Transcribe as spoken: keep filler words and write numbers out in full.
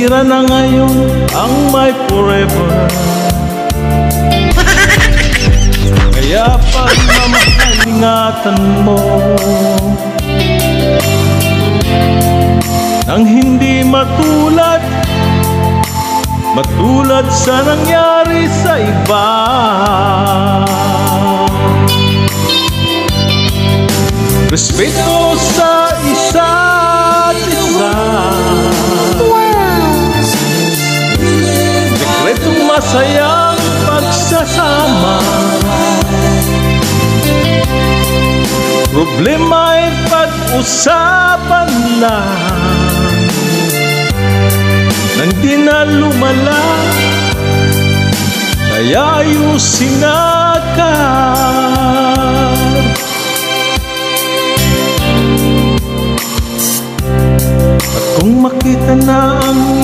Sira na ngayon ang my forever. Kaya pagmamahal, ingatan mo nang hindi matulad, matulad sa nangyari sa iba. Respeto sa isa't isa. Sikretong masayang pagsasama. Problema ay pag-usapan lang. Nang di na lumala, kaya ayusin agad. At kung makita na ang